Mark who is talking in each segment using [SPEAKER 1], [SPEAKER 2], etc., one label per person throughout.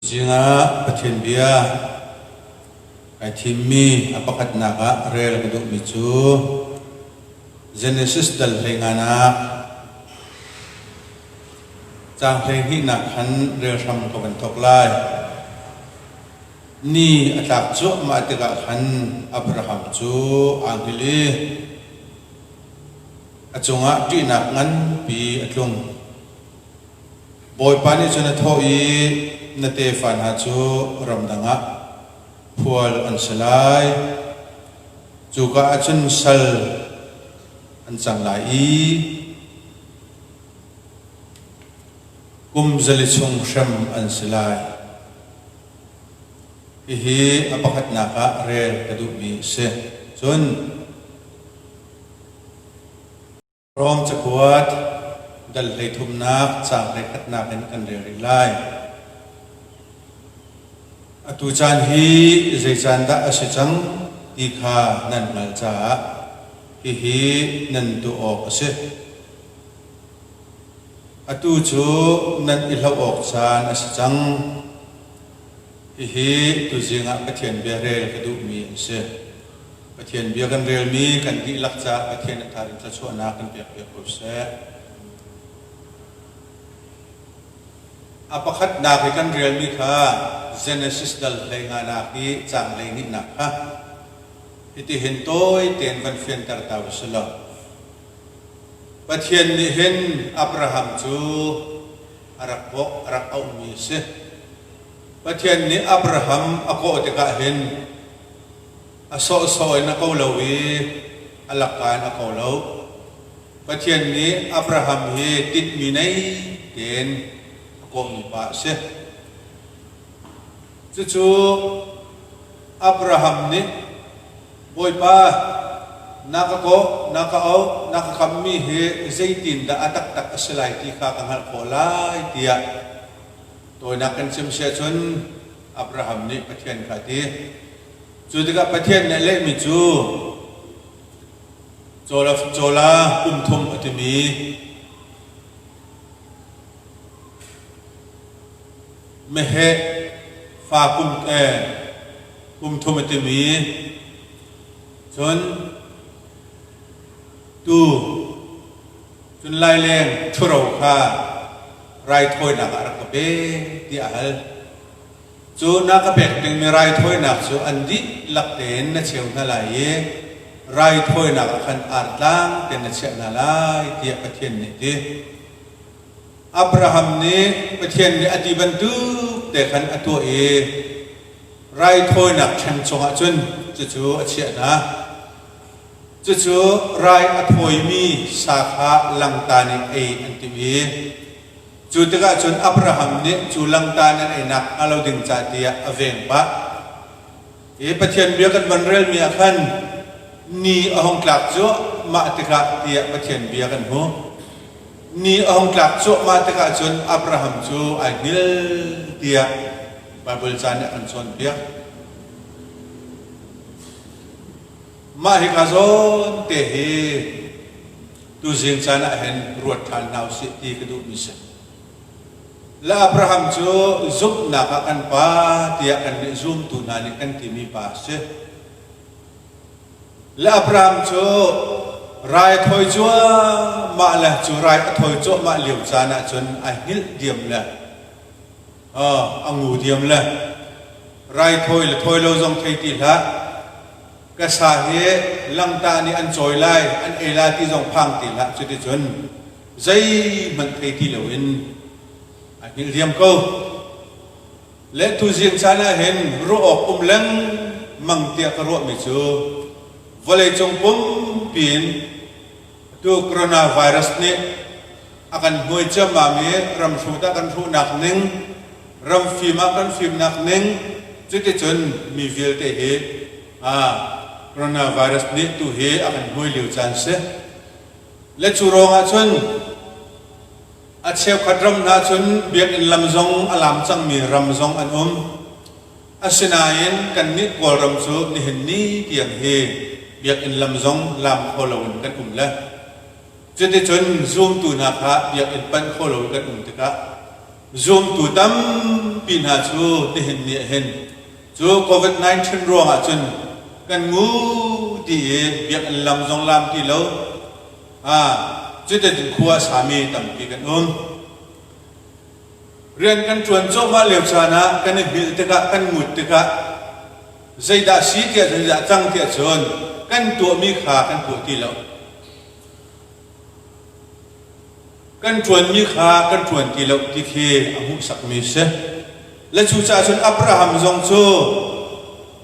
[SPEAKER 1] Zingah Pathian bia kai thimmi a pakhatnak ah rel ka duhmi cu Genesis dal hleinganak caang hleihnihnak khan rel hram ka van thawk lai. Ni a tlak cuahmah tikah khan Abraham cu aa hngilh i a cungah ṭihnak nganpi a tlung. Bawipa nih cun a thawh i, Na tefa hna cu ramdang ah khual an si lai. Cuka ah cun sal an cang lai i kum 400 chung hrem an si lai. Hihi a pakhatnak ah rel ka duhmi a si. Cun Rom cakuat dal hleithumnak caang hleikhatnak in kan rel rih lai. Atu caan hi zei caan dah a si cang ti kha nan hngalh caah hihi nan tuah awk a si. Atu cu nan i hloh awk caan a si cang. Hihi tuzing ah Pathian bia rel ka duhmi an si. Pathian bia kan relmi kan dihlak caah Pathian a thar in thluachuahnak kan pekpiak ko seh. A pakhatnak i kan relmi kha Genesis dal hleinganak i caang hleihnihnak kha hitihin tawi tein van fianter ta u si law. Pathian nih hin Abraham cu a rak kawh, a rak auhmi a si. Pathian nih Abraham a kawh tikah hin A sawhsawh in a ko lo i a lakka in a ko lo. Pathian nih Abraham hi tinhmi nei tein a kawhmi pa a si. Cucu Abraham nih Bawipa, na ka kawh, na ka auh, na ka kammi hi zeitindah a taktak a si lai ti kha ka hngalh khawh lai tiah tawinak kan chim si ahcun Abraham nih Pathian kha a ti. Cu tikah Pathian nih a lehmi cu cawla kum thum a timi meheh fa kum kum thum a timi cun tuu cun laileng ṭhuro kha raithawinak ah rak ka pe tiah a hal. Cu na ka pek dingmi raithawinak cu an dihlak tein na cheu hna lai i raithawinak ah khan artlang tein na chiah hna lai tiah Pathian nih a ti. Abraham nih Pathian nih a ti bantuk te khan a tuah i raithawinak ṭheng chungah cun cucu a chiah hna. Cucu rai a thawimi sa kha langta nih ei an timh i Cu tikah cun Abraham nih cu langta nan einak hnga lo ding ca tiah a veng pah. Hi Pathian bia kan van relmi ah khan ni a hung tlak cuahmah tikah tiah Pathian bia kan hmu. Ni a hung tlak cuahmah tikah cun Abraham cu ai hngil tiah Baibal ca nih a kan cawnpiak. Mah hika zawn te hi tuzing caan ah hin ruat ṭhan hna usih ti ka duhmi si. Le Abraham cu zumhnak ah kan pa tiah kan nih zumtu hna nih kan timi pa a si. Le Abraham cu rai thawi cuahmah le cu rai a thawi cuahmah lio caan ah cun ai hngilh diam le a ngu diam le raithawi le thawi lo zong thei ti hlah. Ka sa hi langta nih an cawi lai, an ei lai ti zong phang ti hlah. Cuticun zeihmanh thei ti loin a hngilh diam ko. Le tuzing caan ah hin ruah awk um lengmang tiah ka ruahmi cu vawleicung pumpi in Atu coronavirus nih a kan hnuai ciammam i ramhrut ah kan hruhnak ning, ramfim ah kan fimnak ning, cuticun mi vialte hi coronavirus nih tu hi a kan hnuai lio caan si. Le cu ruangah cun a cheukhat ram hna cun biakinn lam zong a lam cangmi ram zong an um. Asinain kannih Kawlram cu nihin ni tiang hi biakinn lam zong lam kho loin kan um le cuticun zumtu hna kha biakinn panh kho loin kan um tikah. Zumtu tampi hna cu nihin ni ah hin cu COVID-19 ruangah cun kan ngu dih i biakinn lam zong lam ti lo. Cuticun khua a sami tampi kan um. Rian kan ṭuan cuahmah lio caan ah kan i hngilh tikah kan ngut tikah zeidah si tiah zeidah cang tiah cun kan tuahmi kha kan tuah ti lo. Kan ṭuanmi kha kan ṭuan ti lo ti khi a hmuhsakmi si. Le cucaah cun Abraham zong cu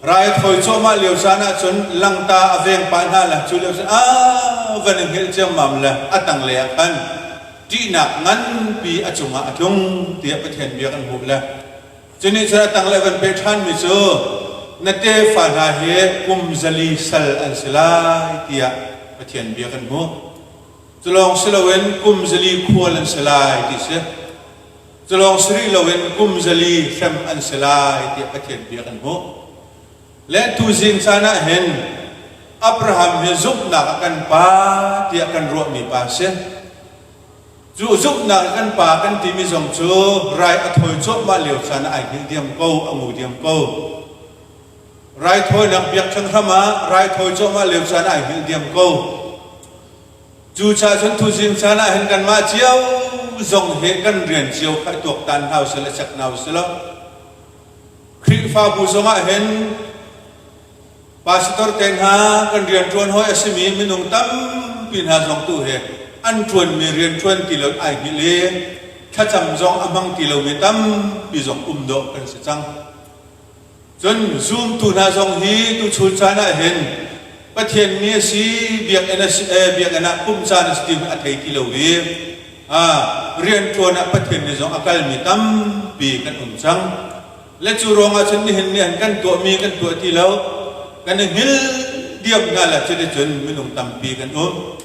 [SPEAKER 1] rai thawi cuahmah lio caan ah cun langta a veng pah hna le cu lio cun a van i hngilh ciammam le a tanglei ah khan ṭihnak nganpi a cungah a tlung tiah Pathian bia kan hmuh le cu nih cun a tanglei van peh ṭhanmi cu na tefa hna hi kum 400 sal an si lai tiah Pathian bia kan hmuh. Cu lawng si loin kum 400 khual an si lai ti si. Cu lawng si rih loin kum 400 hrem an si lai tiah Pathian bia kan hmuh. Le tuzing caan ah hin Abraham hi zumhnak a kan pa tiah kan ruahmi pa a si. Cu zumhnak a kan pa kan timi zong cu rai a thawi cuahmah lio caan ah ai hngilh diam ko, a ngu diam ko. Raithawinak biakṭheng hram ah raithawi cuahmah lio caan ah ai hngilh diam ko. Cucaah cun tuzing caan ah hin kanmah cio zong hi kan rian cio kha i tuaktan hna usih le chek hna usih law Khrihfabu zongah hin Pastor te hna kan rianṭuan hawi a simi minung tampi hna zong tu hi an ṭuanmi rianṭuan ti lo ai hngilh i thlacam zong a hmang ti lomi tampi zong um dawh kan si cang. Cun zumtu hna zong hi tuchun caan ah hin Pathian mi a si, biakinn a si, eh, biakinn ah pumh caan a si ti a thei ti lo i rianṭuan ah Pathian ni zong a kalmi tampi kan um cang. Le cu ruangah cun nihin ni han kan tuahmi kan tuah ti lo, kan i hngil diam hna le cuticun minung tampi kan um.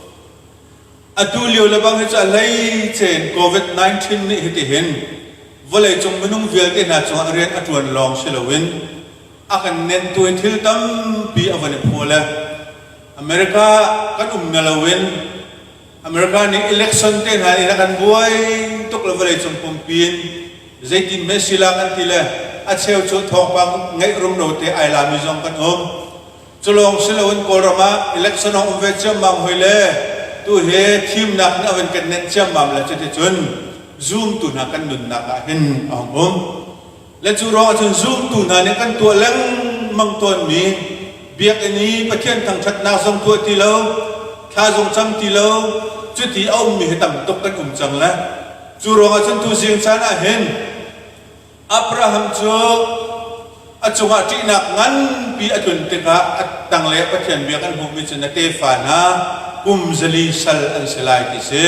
[SPEAKER 1] Atu lio le bang hi cu a hleice in COVID-19 nih hitihin vawleicung minung vialte hna cungah rian a ṭuan lawng si loin a kan nenhtu in thil tampi a van i phaw le America kan um na loin America nih election te hna in a kan buai tuk le vawleicung pumpi in zeitin hme sila kan ti le a cheu cu thawngpang ngeih rumro te ai lami zong kan um. Cu lawng si loin Kawlram ah election a um ve ciammam hoi le tu hi thimnak nih a van kan nenh ciammam le cuticun zumtu hna kan nunnak ah hin a hung um. Le cu ruang ahcun zumtu hna nih kan tuah lengmang tawnmi biakinn i Pathian thangṭhatnak zong tuah ti lo, thla zong cam ti lo, cuti a ummi hi tam tuk kan um cang le cu ruang ahcun tuzing caan ah hin Abraham cu a cungah ṭihnak nganpi a tlun tikah a tanglei ah Pathian bia kan hmuhmi cu na tefa hna kum 400 sal an si lai ti si.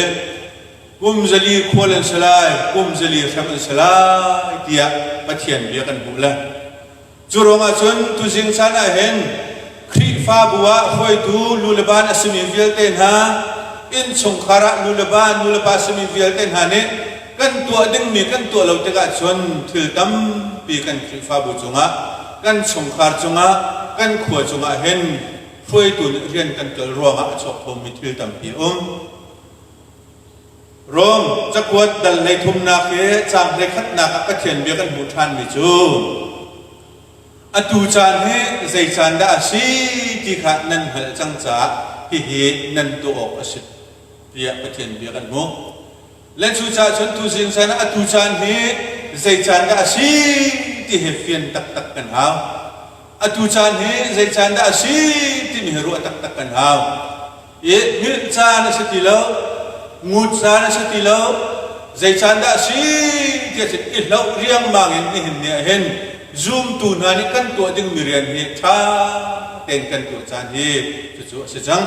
[SPEAKER 1] Kum 400 khual an si lai, kum 400 hrem an si lai tiah Pathian bia kan hmuh le. Cu ruangah cun tuzing caan ah hin Khrihfabu ah hruaitu lu le ban a simi vialte hna, innchungkhar ah lu le ban, nu le pa simi vialte hna nih kan tuah dingmi kan tuah lo tikah cun thil tampi kan Khrihfabu cungah, kan chungkhar cungah, kan khua cungah hin hruaitu nih rian kan ṭuan ruangah a chuak khomi thil tampi a um. Rom cakuat dal 33 hi caang 11nak ah Pathian bia kan hmuh ṭhanmi cu atu caan hi zei caan dah a si ti kha nan hngalh cang caah hihi nan tuah awk a si tiah Pathian bia kan hmuh. Le cucaah cun tuzing caan ah atu caan hi zei caan dah a si ti hi fian taktak kan hau. Atu caan hi zei caan dah a si timi hi ruah taktak kan hau. I hngilh caan a si ti lo, ngut caan a si ti lo, zei caan dah a si tiah cun i hloh riangmang in nihin ni ah hin zumtu hna nih kan tuah dingmi rian hi ṭha tein kan tuah caan hi cucu a si cang.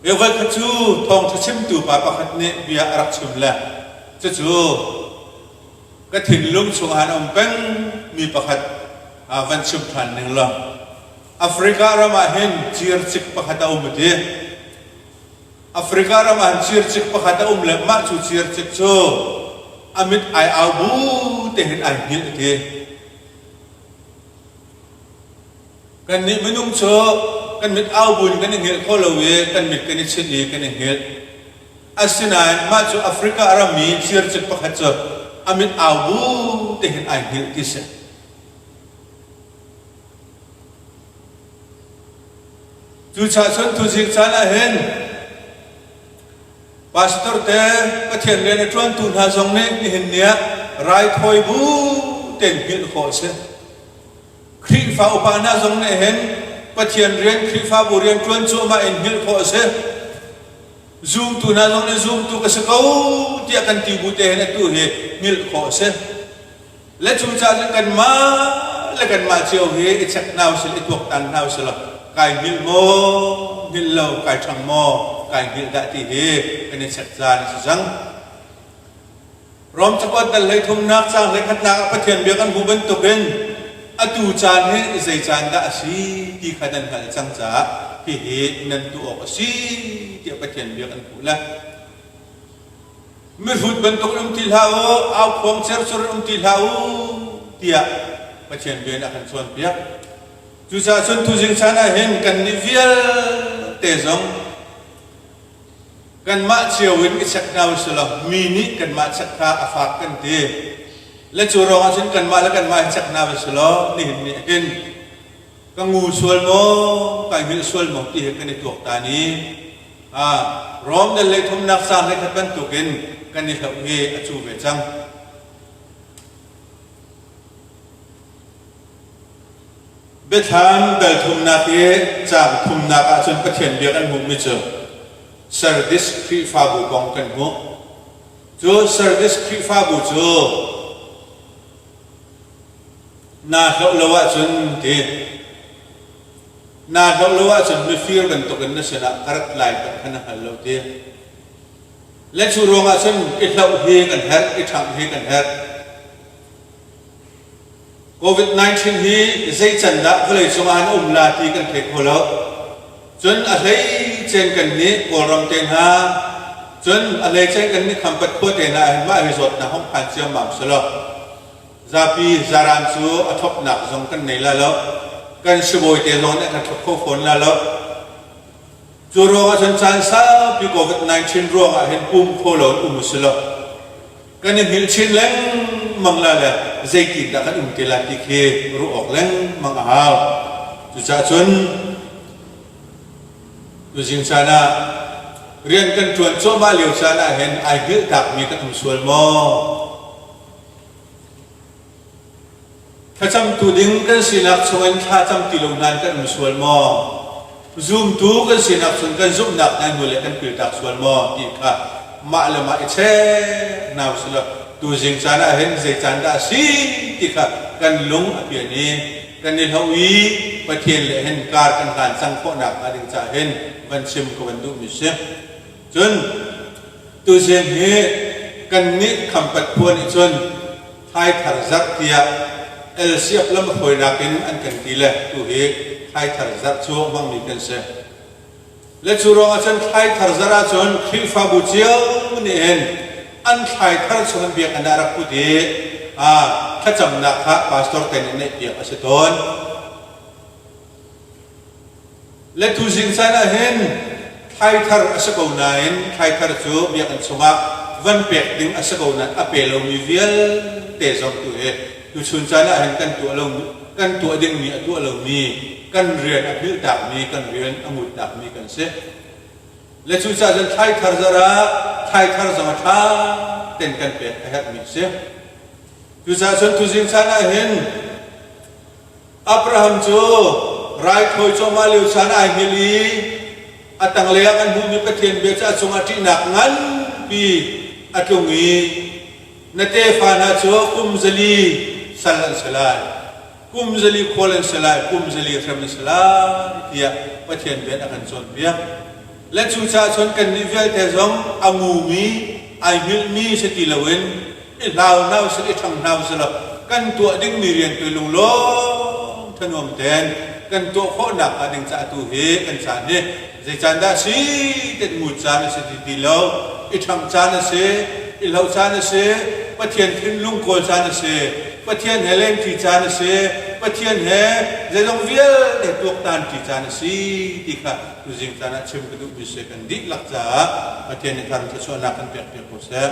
[SPEAKER 1] Voikhat cu thawngṭha chimtu pa pakhat nih bia a rak chim le cucu ka thinlung chungah an um peng mi pakhat van chim ṭhan ning law Africa ram ah hin circik pakhat a um a ti. Africa ram ah hin circik pakhat a um le mah cu circik cu a mit ai au bu te hin ai hngilh a ti. Kannih minung cu kan mit au bu in kan i hngilh kho lo i kan mit kan i chinh i kan i hngilh. Asinain mah cu Africa ram i circik pakhat cu. A mit au bu te hin ai hngilh ti si. Cucaah cun tuzing caan ah hin pastor te Pathian rian a ṭuantu hna zong nih nihin ni ah raithawi bu tein hngilh khawh a si. Khrihfa upa hna zong nih hin Pathian rian Khrihfabu rian ṭuan cuahmah in hngilh khawh a si. Zumtu hna zong nih zumtu ka si ko tiah kan ti bu te hin atu hi hngilh khawh a si. Le cucaah cun kanmah le kanmah cio hi i check hna usih i tuaktan hna usih law kai hngilh maw hngilh lo kai ṭhang maw kai hngilh dah ti hi kan i check caan a si cang. Rom cakuat dal 13nak caang 11nak ah Pathian bia kan hmuh bantukin atu caan hi zei caan dah a si ti kha nan hngalh cang caah hihi nan tuah awk a si tiah Pathian bia kan hmuh le Mihrut bantuk in um ti hlah u, aukhuang cercur in um ti hlah u, tiah Pathian bia in a kan cawnpiak. Cucaah cun tuzing caan ah hin kannih vialte zong kanmah cio in i check hna usih law mi nih kanmah check kha a fak kan ti. Le cu ruangah cun kanmah le kanmah i check hna usih law nihin ni hin ka ngu sual maw, kai hngilh sual maw ti hi kan i tuaktan i Rom dal 33nak sang 11 bantukin kan i hloh hi a cu ve cang. Biathlam dal thumnak i caang thumnak ahcun Pathian bia kan hmuhmi cu Sardis Khrihfabu kong kan hmuh. Cu Sardis Khrihfabu cu naa hloh lo ahcun ti Naa hlauh lo ahcun mifir bantukin na sinah ka rat lai hmanh kha na hngal lo ti. Le cu ruangah cun i hlauh hi kan herh, i ṭhangh hi kan herh. COVID-19 hi zei can dah vawleicung ah an um la ti kan thei kho lo. Cun a hleicen kan nih Kawlram te hna, cun a hleicen kan nih Khampat khua te hna ahhin mah hi zawtnak hong phan ciammam selaw Zapi zaran cu a thawknak zong kan nei la lo. Kan sibawi te zong nih kan thawk kho fawn la lo. Cu ruangah cun caan saupi COVID-19 ruangah hin pum kho lo in um si lo. Kan i hngilh chin lengmang la le zeitin dah kan um te lai ti khi ruah awk lengmang a hau. Cucaah cun tuzing caan ah rian kan ṭuan cuahmah lio caan ah hin ai hngilh takmi kan um sual maw? Thlacamtu ding kan sinak chungin thla cam ti lo hna in kan um sual maw? Zumtu kan sinak chung kan zumhnak hna hnu le kan piltak sual maw ti kha mah le mah i chek hna usih law tuzing caan ah hin zei caan dah a si ti kha kan lung a pian i kan i hloh i Pathian le hin kar kan hlan cang khawhnak hnga ding caah hin van chim ka van duhmi si. Cun tuzing hi kannih Khampat khua nih cun Thaithar zarh tiah LCF lam hruainak in an kan ti le tu hi Thaithar zarh cu hmangmi kan si. Le cu ruangah cun Thaithar zarh ahcun Khrihfabu cio nih hin an thlaithar chung in biakinn ah rak put i thlacamnak kha pastor te nih neihpiak a si tawn. Le tuzing caan ah hin thlaithar a si ko nain thlaithar cu biakinn chungah van pek ding a si ko nain a pe lomi vialte zong tu hi tuchun caan ah hin kan tuah lo kan tuah dingmi a tuah lomi kan rian a hngilhtakmi kan rian a nguttakmi kan si. Le cucaah cun thlaithar zarh ah thlaithar zong a ṭha ten kan pek a herhmi a si. Cucaah cun tuzing caan ah hin Abraham cu raithawi cuahmah lio caan ai hngilh i a tanglei ah kan hmuhmi Pathian bia cu a cungah ṭihnak nganpi a tlung i na tefa hna cu kum 400 sal an si lai, kum 400 khual an si lai, kum 400 hrem an si lai tiah Pathian bia a kan cawnpiak. Le cucaah cun kannih vialte zong a ngumi, ai hngilhmi si ti loin i hlau hna usih, i ṭhang hna usih law kan tuah dingmi rian tu lunglawm thanuam tein kan tuah khawh nakhnga ding caah tu hi kan caan hi zei caan dah si tet ngut caan a si ti ti lo i ṭhangh caan a si i hloh caan a si Pathian thinlung kawl caan a si Pathian he lengṭi caan a si Pathian he zeizong vialte tuaktan ṭi caan a si ti kha tuzing caan ah chim ka duhmi si kan dihlak caah Pathian nih thar thluachuahnak kan pek piak ko seh.